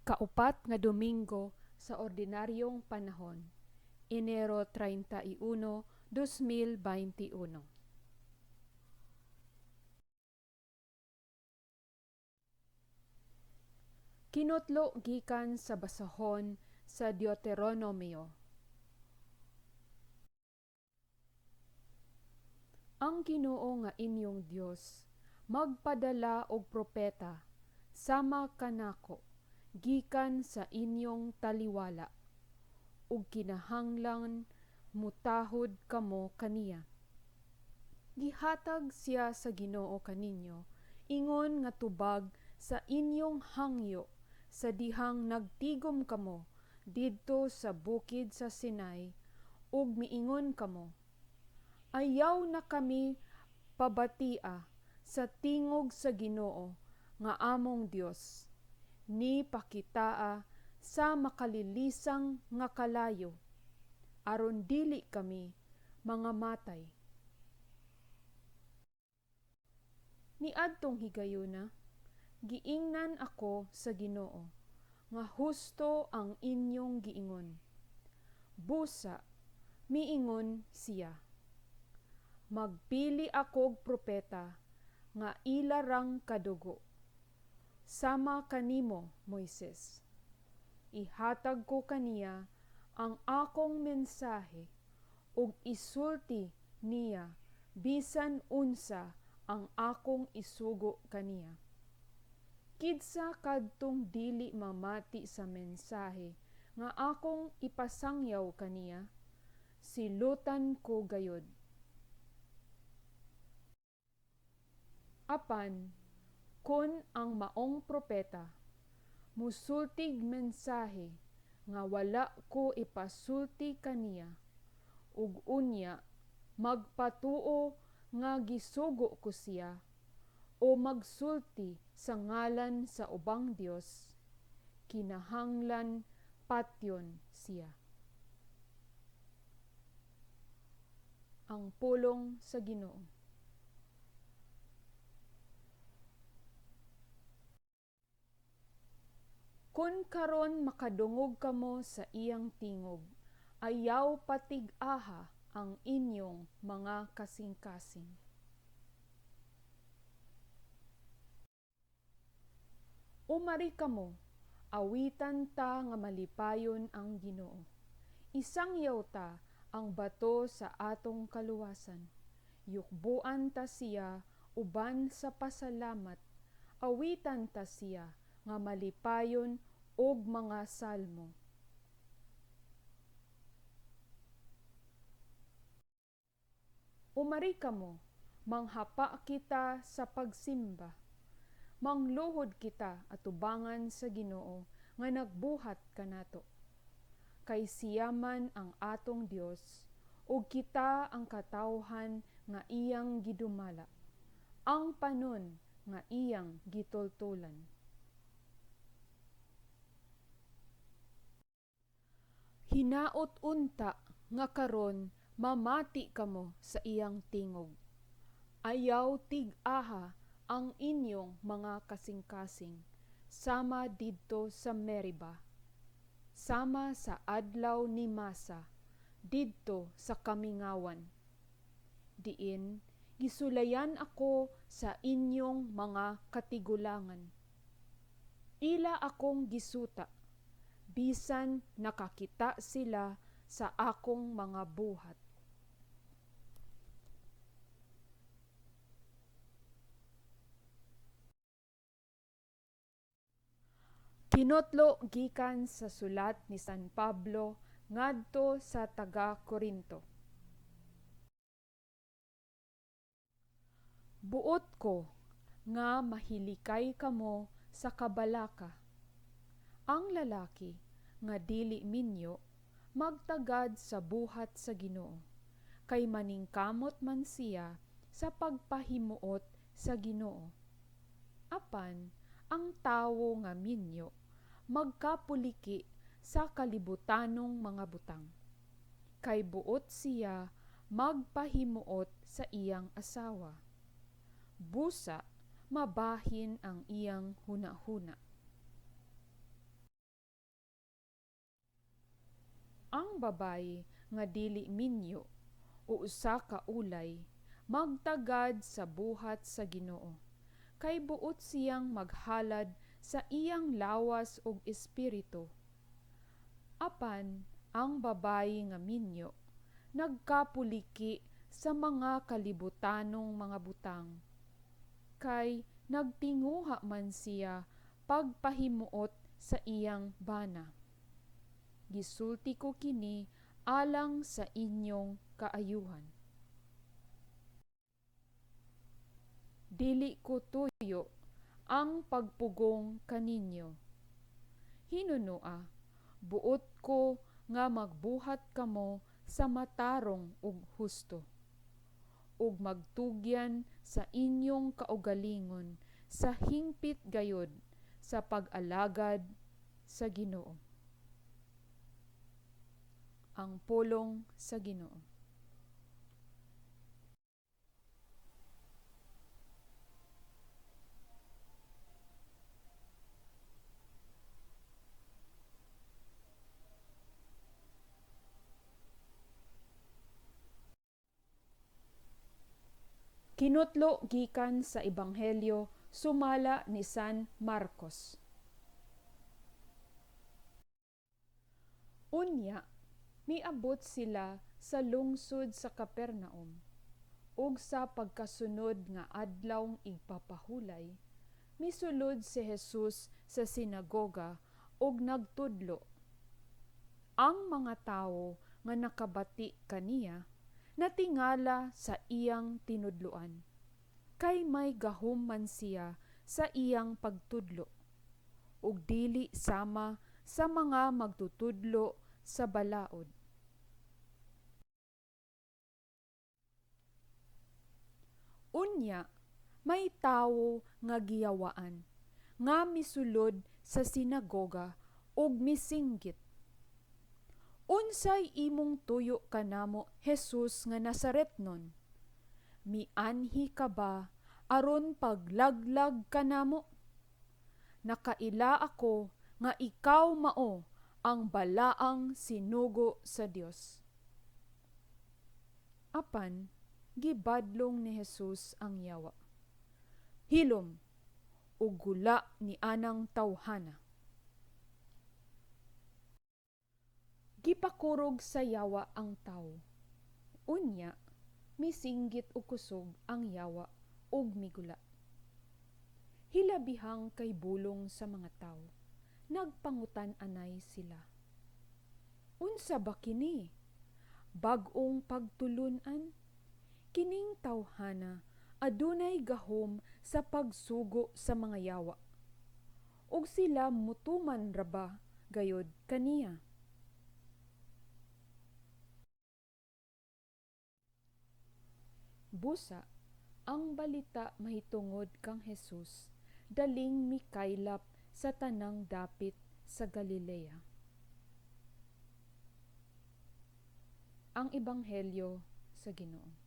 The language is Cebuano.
Ikaupat nga Domingo sa Ordinaryong Panahon, Enero 31, 2021. Kinutlo gikan sa basahon sa Deuteronomio. Ang Ginoo nga inyong Dios magpadala og propeta sama kanako gikan sa inyong taliwala, ug kinahanglan motahod kamo kaniya. Gihatag siya sa Ginoo kaninyo ingon nga tubag sa inyong hangyo sa dihang nagtigom kamo didto sa bukid sa Sinai ug miingon kamo, "Ayaw na kami pabatia sa tingog sa Ginoo nga among Dios, ni pakitaa sa makalilisang nga kalayo, aron dili kami mangamatay." Niadtong higayuna, giingnan ako sa Ginoo nga husto ang inyong giingon. Busa, miingon siya, "Magpili akog propeta nga ila rang kadugo, sama kanimo, Moises. Ihatag ko kaniya ang akong mensahe ug isulti niya bisan unsa ang akong isugo kaniya. Kinsa kadtong dili mamati sa mensahe nga akong ipasangyaw kaniya, silutan ko gayud. Apan kon ang maong propeta mosultig mensahe nga wala ko ipasulti kaniya, ug unya magpatuo nga gisugo ko siya, o magsulti sa ngalan sa ubang dios, kinahanglan patyon siya." Ang pulong sa Ginoo. Kun karon makadungog kamo sa iyang tingog, ayaw patig-aha ang inyong mga kasingkasing. Umari kamo, awitan ta nga malipayon ang Ginoo. Isangyaw ta ang bato sa atong kaluwasan. Yukbuan ta siya uban sa pasalamat. Awitan ta siya nga malipayon og mga salmo. Umari kamo, manghapa kita sa pagsimba. Mangluhod kita atubangan sa Ginoo nga nagbuhat kanato. Kay siya man ang atong Dios, ug kita ang katawhan nga iyang gidumala, ang panon nga iyang gitultolan. Hinaot unta nga karon mamati kamo sa iyang tingog. Ayaw tig-aha ang inyong mga kasingkasing, sama didto sa Meriba, sama sa adlaw ni Masa, didto sa kamingawan. Diin gisulayan ako sa inyong mga katigulangan. Ila akong gisuta, bisan nakakita sila sa akong mga buhat. Kinutlo gikan sa sulat ni San Pablo ngadto sa taga-Korinto. Buot ko nga mahilikay kamo sa kabalaka. Ang lalaki nga dili minyo magtagad sa buhat sa Ginoo, kay maningkamot man siya sa pagpahimuot sa Ginoo. Apan ang tawo nga minyo magkapuliki sa kalibutanong mga butang, kay buot siya magpahimuot sa iyang asawa. Busa mabahin ang iyang hunahuna. Ang babayi nga dili minyo o usa ka ulay magtagad sa buhat sa Ginoo, kay buot siyang maghalad sa iyang lawas ug espiritu. Apan ang babayi nga minyo nagkapuliki sa mga kalibutanong mga butang, kay nagtinguha man siya pagpahimuot sa iyang bana. Gisulti ko kini alang sa inyong kaayuhan. Dili ko tuyo ang pagpugong kaninyo. Hinunua, buot ko nga magbuhat kamo sa matarong ug husto, ug magtugyan sa inyong kaugalingon sa hingpit gayod sa pag-alagad sa Ginoo. Ang pulong sa Ginoo. Kinutlo gikan sa Ebanghelyo sumala ni San Marcos. Unya miabot sila sa lungsod sa Capernaum, ug sa pagkasunod nga Adlawng Igpapahulay, misulod si Jesus sa sinagoga ug nagtudlo. Ang mga tawo nga nakabati kaniya natingala sa iyang tinudloan, kay may gahom man siya sa iyang pagtudlo, ug dili sama sa mga magtutudlo sa balaod. Unya, may tawo nga giyawaan, nga misulod sa sinagoga ug misinggit, "Unsay imong tuyo kanamo, Jesus nga Nazaretnon? Mianhi ka ba aron paglaglag kanamo? Nakaila ako nga ikaw mao ang balaang sinugo sa Dios." Apan gibadlong ni Jesus ang yawa. "Hilom, ug gula ni anang tawhana." Gipakurog sa yawa ang tawo. Unya, misinggit og kusog ang yawa ug migula. Hilabihang kay bulong sa mga tawo, nagpangutan-anay sila. "Unsa ba kini? Bag-ong pagtulun-an? Kining tawhana adunay gahom sa pagsugo sa mga yawa. Ug sila mutuman ra ba gayod kaniya?" Busa, ang balita mahitungod kang Jesus daling mikaylap sa tanang dapit sa Galilea. Ang Ebanghelyo sa Ginoo.